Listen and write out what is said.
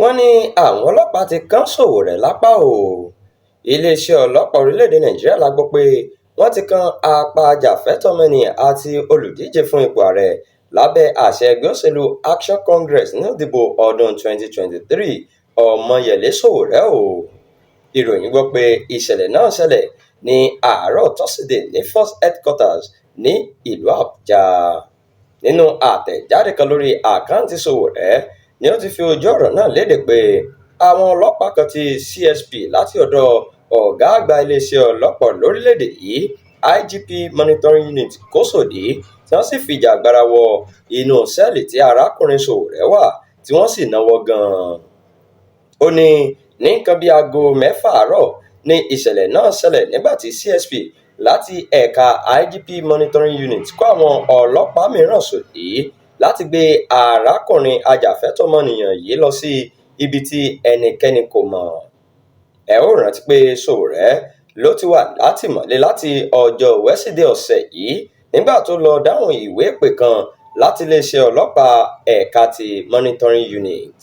Wọ́n ní àwọn ọlọ́pàá ti kàn Sowore lápá o. Iléeṣẹ́ ọlọ́pàá orílẹ̀-èdè Nàìjíríà la gbọ́ pé wọ́n ti kan apá ajàfẹ́tọ̀ọ́ ọmọnìyàn àti olùdíje fún ipò ààrẹ lábẹ́ àsíá ẹgbẹ́ òṣèlú Action Congress nínú ìdìbò ọdún 2023, Ọmọyẹlé Sowore o. Ìròyìn gbọ́ pé ìṣẹ̀lẹ̀ náà ṣẹlẹ̀ ní àárọ̀ Tọ́sídẹ̀ẹ́ ní Force Headquarters ní ìlú Àbújá. Nínú àtẹ̀jáde kan lórí àkáǹtì Sowore ni ó ti fi ojú ọ̀rọ̀ náà léde pé àwọn ọlọ́pàá kan ti CSP láti ọ̀dọ̀ ọ̀gá àgbà iléeṣẹ́ ọlọ́pàá lórílẹ̀-èdè yìí, IGP Monitoring Unit, kó sòdí, tí wọ́n sì fìjà agbára wọ inú sẹ́ẹ̀lì tí arákùnrin Sowore wà, tí wọ́n sì náwó gan-an. Ó ní ní nǹkan bíi aago 6 àárọ̀ ní ìṣẹ̀lẹ̀ náà ṣẹlẹ̀, nígbà tí CSP láti ẹ̀ka IGP Monitoring Unit kó àwọn ọlọ́pàá mìíràn sòdí láti gbé arákùnrin ajàfẹ́tọ̀ọ́ ọmọnìyàn yìí lọ sí ibi tí ẹnikẹ́ni kò mọ̀. Ẹ ó rántí pé Sowore ló ti wà látìmọ́lé láti ọjọ́ Wẹ́sídẹ̀ẹ́ ọ̀sẹ̀ yìí, nígbà tó lọ dáhùn ìwé ìpè kan láti iléeṣẹ́ ọlọ́pàá ẹ̀ka ti Monitoring Unit.